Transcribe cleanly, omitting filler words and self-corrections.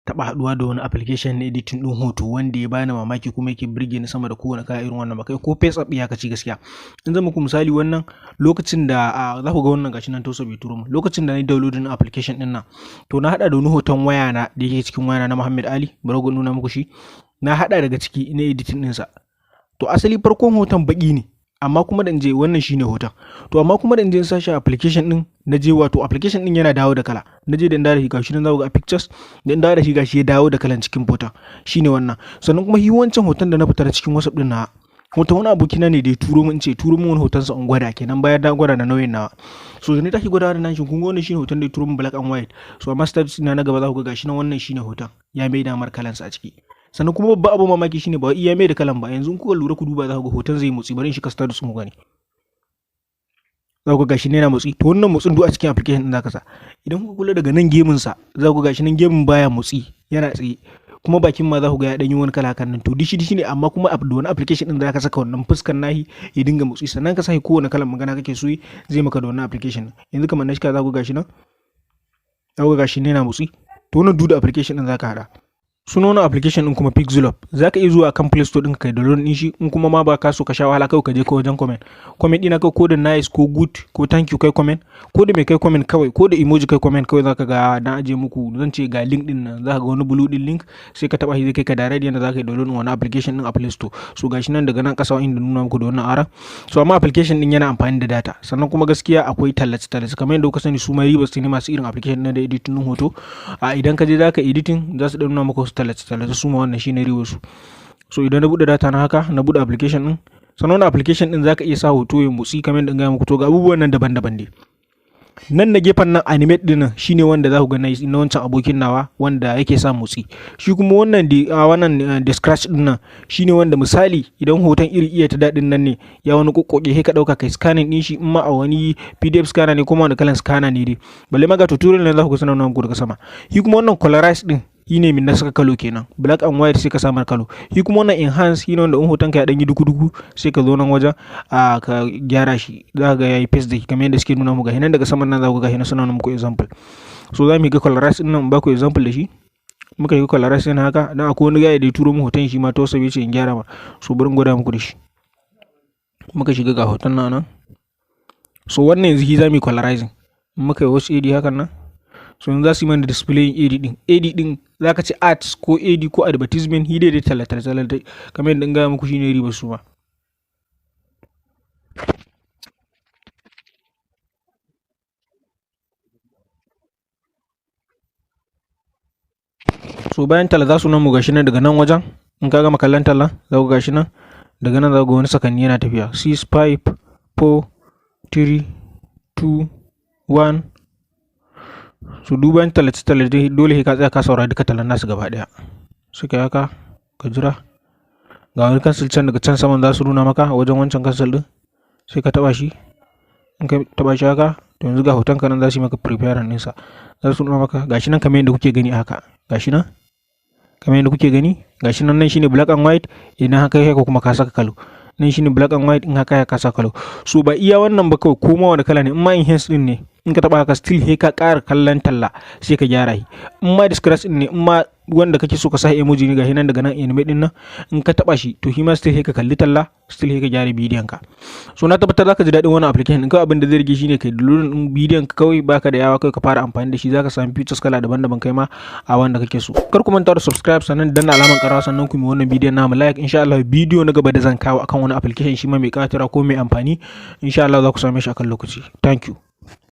Taɓa haɗuwa da wani application na editing ɗin hoto wanda ya bani mamaki kuma yake burge ni sama da kowane kala irin wannan ba, kai ko face app iyakaci gaskiya. In zan muku misali, wannan lokacin da za ku ga wannan, gashi nan Tosa bai turo mu, lokacin da na yi downloading application ɗin nan, to na haɗa da wani hoton waya na da yake cikin wayana na Muhammad Ali. Bari ku nuna muku shi. Na haɗa daga ciki na editing ɗinsa. To asali farkon hoton baƙi ne, amma kuma da in je, wannan shine hoton, to amma kuma da in je in sashi application din na je, wato application din yana dawo da kala. Na je da in dawo da shi, gashi nan za ku ga pictures, da in dawo da shi, gashi ya dawo da kalan cikin hoton, shine wannan. Sannan kuma shi wancan hoton da na fitar cikin WhatsApp din, na hoton wani abokina ne da ya turo min, ce turo min wani hoton sa in gwada kenan, bayan na gwada na nauyin nawa. So da ni tashi gwada da nan shi, kun ga wannan shine hoton da ya turo min, black and white. So amma steps na gaba za ku ga gashi nan, wannan shine hoton, ya mai damar kalan sa a ciki. Sannan kuma babba abu mamaki shine ba iya mai da kalan ba, yanzu in kuka lura, ku duba, za ku ga hoton zai motsi. Bari in shiga status mu gani, za ku ga gashi ne yana motsi. To wannan motsin duk a cikin application din zaka sa. Idan kuka kula daga nan gemun sa, za ku ga gashi nan gemun baya motsi, yana tsaye, kuma bakin ma za ku ga ya dan yi wani kala kan nan. To dishi dishi ne, amma kuma da wani application din zaka saka wannan fuskar nahi ya dinga motsi, sannan ka saki kowane kalan magana kake so zai maka da wannan application. Yanzu kamar na shiga, za ku ga gashi nan, za ku ga gashi ne yana motsi. To wannan duk da application din zaka hada. Sunan wannan application din kuma Pixelop. Zaka iya zuwa kan Play Store ɗinka kai download din shi. In kuma ma ba ka so ka sha wahala, kawai ka je ka wajen comment comment ɗina kawai, ko da nice ko good ko thank you kai comment, ko da mai kai comment kawai, ko da emoji kai comment kawai, zaka ga dan aje muku, zan ce ga link din nan, zaka ga wani blue din link, sai ka taba shi, zai kai ka direct yanda zaka yi download wannan application din a Play Store. So gashi nan daga nan kasa inda nuna muku da wannan ara. So amma application din yana amfani da data, sannan kuma gaskiya akwai tallace tallace kamar yadda kuka sani, su ma ribas ne masu irin application na da editing din hoto. A idan ka je zaka editing, za su dan nuna maka wasu tallace tallace, su ma wannan shine ribar su. So idan na bude data na haka, na bude application din, sannan wannan application din zaka iya sa hoto ya motsi kamar yadda in gaya muku. To ga abubuwan nan daban-daban dai. Nan na gefen nan, animate din nan shine wanda za ku ga na wancan abokin nawa wanda yake sa motsi. Shi kuma wannan da wannan da scratch din nan shine wanda misali idan hoton iri iya ta dadin nan ne ya wani kokkoke, sai ka dauka kai scanning din shi, in ma a wani PDF scanner ne kuma wani kalan scanner ne dai. Balle ma ga tutorial ne za ku ga sanar muku daga sama. Shi kuma wannan colorize din shi ne min na saka kalo kenan, black and white sai ka samar kalo. Shi kuma wannan enhance shi ne wanda in hoton ka ya dan yi duku duku, sai ka zo nan wajen a ka gyara shi, za ka ga yayi paste da kamar yadda suke nuna muku. Ga nan daga saman nan, za ku ga nan suna nuna muku example. So za mu ga colorize din nan, ba ku example da shi. Muka yi colorize din haka dan akwai wani guy da ya turo mu hoton shi ma to sai ce in gyara ma. So bari in gwada muku da shi. Muka shiga, ga hoton nan nan. So wannan yanzu shi za mu yi colorizing. Muka yi wasu AD hakan nan. So yanzu za su yi mana display AD din. AD din za ka ci ads ko AD ko advertisement, hi dai tallata tallata kamar yadda in gaya muku, shine ribar su ma. So bayan talla za su nan mu, gashi nan daga nan wajen, in ka gama kallon talla, za ku gashi nan daga nan, za ku ga wani sakanni yana tafiya, 6, 5, 4, 3, 2, 1. So duban tallace tallace dole sai ka tsaya ka saurari duka tallan nasu gaba daya. Suka yi haka, ka jira, ga wani cancel can daga can saman, za su nuna maka wajen wancan cancel din, sai ka taba shi. In ka taba shi haka, to yanzu ga hoton ka nan, za su yi maka preparing ɗinsa, za su nuna maka gashi nan kamar yadda kuke gani haka. Gashi nan kamar yadda kuke gani, gashi nan. Nan shine black and white, idan haka kai kuma ka saka kalo. Nan shine black and white, in haka ya ka saka kalo. So ba iya wannan ba kawai, ko ma wani kala ne, in ma enhance din ne, in ka taba haka, still he ka ƙara kallon talla sai ka gyara shi. In ma scratch din ne, in ma wanda kake so ka sa emoji ne, gashi nan daga nan animate din nan, in ka taba shi, to shi ma still he ka kalli talla, still he ka gyara bidiyon ka. So na tabbatar zaka ji daɗin wannan application din. Kawai abin da zai rage shine kai download din bidiyon ka kawai, baka da yawa, kawai ka fara amfani da shi, zaka samu features kala daban-daban kai ma a wanda kake so. Kar ku manta da subscribe, sannan danna alaman ƙarawa, sannan ku yi wannan bidiyon namu like. Insha Allah bidiyo na gaba da zan kawo akan wani application shi ma mai ƙayatarwa ko mai amfani, insha Allah za ku same shi akan lokaci. Thank you.